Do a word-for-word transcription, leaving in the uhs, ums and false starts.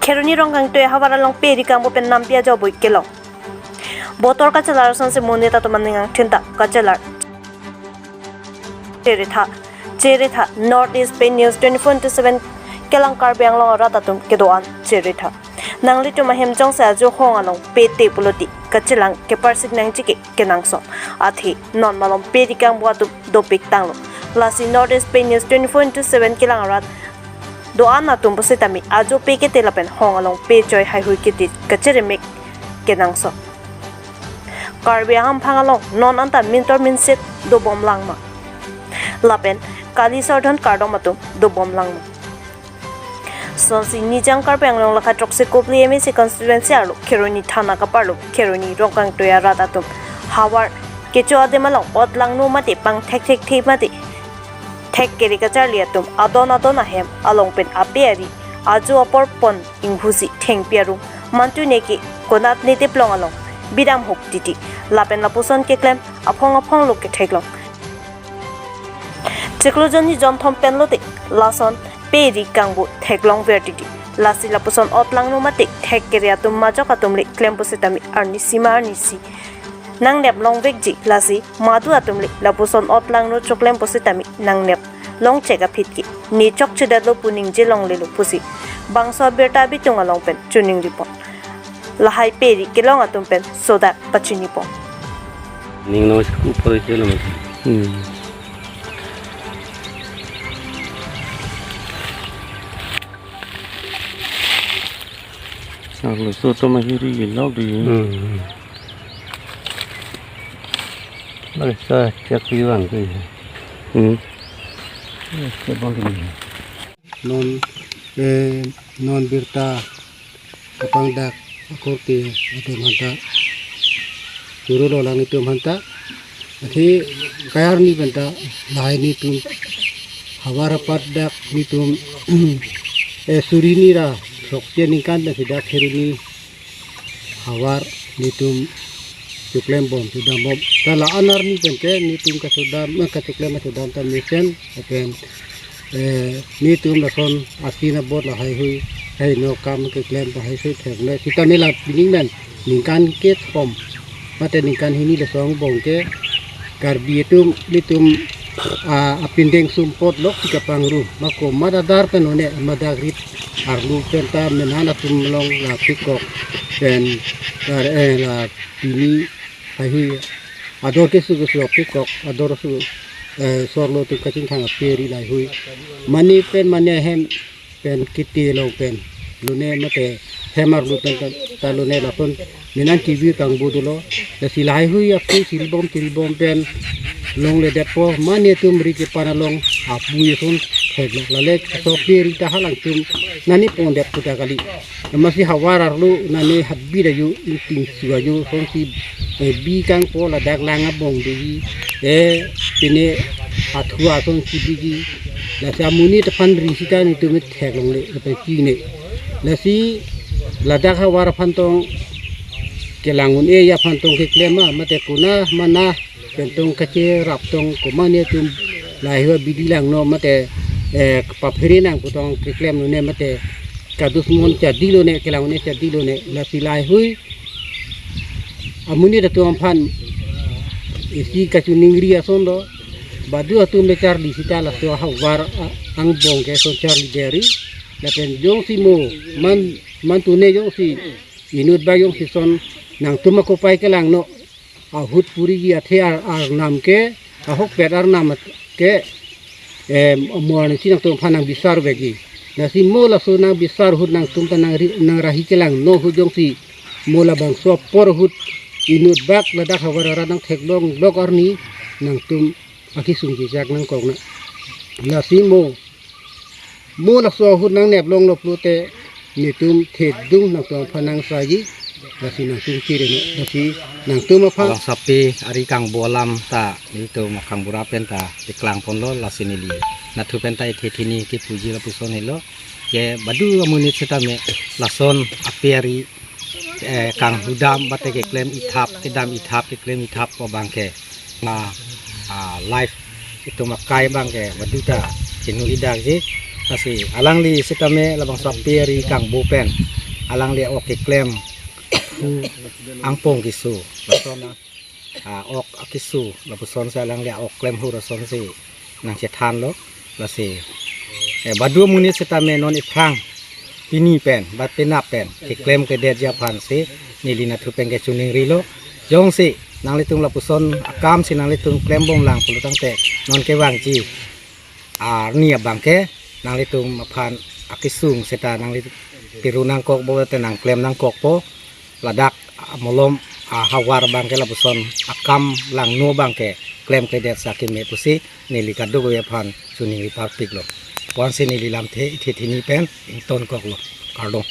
Kheroni Rongkangtui ahavar along pe eri kangbo pen nampi ajobui kelong. Botor kachelar asonsi monit atum aning angthin ta kachelar. Cheretha, cheretha, North East Pei News twenty-four into seven kelang Karbi Anglong arat atum kedo-an cheretha. Nanglitum ahem jongsi ajo hong along pe te pulote kachelang keparsik nangji ke kenangsot. Athe non malom pe eri kangbo atum dopik tanglo. Lasi North East Pei News twenty-four into seven kelang arat do-an atum pusitame ajo pe kete lapen hong along pe choi haihui kete kacheremek kenangsot. Karbi ahamphang along non anta mintor minset dobom langma? Lapen kali sordhon kardom atum dobom langma? Sonsi Nijang Karbi Anglong lakha throksi kopli M A C constituency arlo Kheroni thana kaparlo Kheroni Rongkangtui arat atum havar kecho adim along ot langno mate pangthek thekthe mate thek kere kacharli atum adon adon ahem along pen ape ari ajo apor pon inghusi thengpi arum mantu neke konat nitip long along bidam huk titi lapen lapuson keklem aphong aphong lo ketheklong. Chiklo jonni jonthom pen lote lason pe eri kangbo theklong ver titi. Lasi lapuson ot langno mate thek kere atum majok atum le klem pusitame arnisi ma arnisi nangnep longvekji. Lasi madu atum le lapuson ot langno choklem pusitame nangnep longchek aphi ke ne chokchedetlo pu ningje longlelo pusi bangso abirta abitung along pen choningri pon. Lahai pe eri kelong atum pen sodak pachini pon. Ning no school pore se lam. Hmm. Arloso atum ahiri lok di. Hmm. Balik sa cek iwan tu. Hmm. Cek bang tu. Non, eh, non birta apangdak akorte atum aphanta, choro lo lang itum aphanta. Athe kayar ni penta lahai netum havar apat dak netum, eh, suri ni ra sokche ningkan dak sidak Kheroni havar netum choklem bom chodam bom. Ta la-an arni pen ke netum kachedam, eh, kachoklem kachedam ta mesen, lapen, eh, netum lason asin abot lahai hui, hai no kam keklem lahai hui thek le. Sitame la pining men ningkan kethom mate ningkan hini lason angbong ke Karbi atum netum, ah, apindeng sumpot lok si kapangrum. Mako mat adar pen one madak rit arlo penta menan atum along la pikok pen kar, eh, la pini haihui ador kesu kesu apikok ador su, eh, sorlo atum kachingthang ape eri lahai hui. Mane pen mane hem pen kiti long pen lone mate hem arlo pen ta, ta lone lason menan kivir kangbo dolo. Lasi lahai hui apu siribom siribom pen longledetpo mane atum ri kepan along apu ason theklok lale so pe eri ta halangtum nani pondet puta kali. Amatsi havar arlo nani habit ajo, ingting su ajo, sonsi, eh, bi kangpo ladak lang abong doji, eh, pine athua sonsi biji. Lasi amonit aphan ri sita netum theklongle, lapen chine. Lasi ladak havar aphan tong kelang un-e aphan tong keklem ma, mate kona mana pen tong kacherap tong komat netum lahai hui bidi langno mate, eh, paphere nang pu tong keklem lone mate kadusmon chadi lone kelang un-e chadi lone lasi lahai hui amonit atum aphan isi kachiningri ason do. Badu atum le charli sita laso havar, ah, angbong ke son charli deri. Lapen jongsi mo man, man tune jongsi inut bak jongsi son nangtum akopai kelangno ahut puriji athe ar, arnam ke, ahokpet arnam ke, em, mo arnisi nangtum aphan nangbisar vekji. Lasi mo laso nangbisar ahut nangtum ta nangri, nangrahi kelangno ahut jongsi mo labangso apor ahut inut bak ladak havar arat nangtheklonglok arni nangtum akisung chechak nangkoknang. Lasi mo, mo laso ahut nangnep longlo pulote netum thedung nangtum aphan nangsaji, lasi nangtum chireno, lasi nangtum aphan. Along sapi ari kangbo alam ta netum akangbura pen ta cheklang ponlo, lasi neli nathu pen ta ethe thini kipuji lapuson helo. Ke badu amonit setame lason ape ari, eh, kanghudam bate keklem ithap, kedam ithap, keklem ithap ko abang ke. Na, ah, live itum akai abang ke badu ta chinu idakji. Lasi alangli sitame labangso ape ari kangbo pen alangli ok keklem hu angpong keso, lason a, ok keso, lapusonsi alangli ok klem hu lasonsi nangchethanlo. Lasi, eh, badu amonit sitame non iphrang pini pen, bat penap pen keklemkledetji aphansi neli nathu pen kechoningrilo. Jongsi nanglitum lapuson akamsi nanglitum klembomlang pulo tangte, non kevangji arni abangke nanglitum aphan akesung seta nangli piru nangkokpo te nangklem nangkokpo, ladak amolom ahavar abangke lapuson akam langno abangke klemkledet sa keme pusi neli kadokave aphan choningri parpiklo. Puansi neli lamthe ithe thini pen ingtonkoklo. Kardom.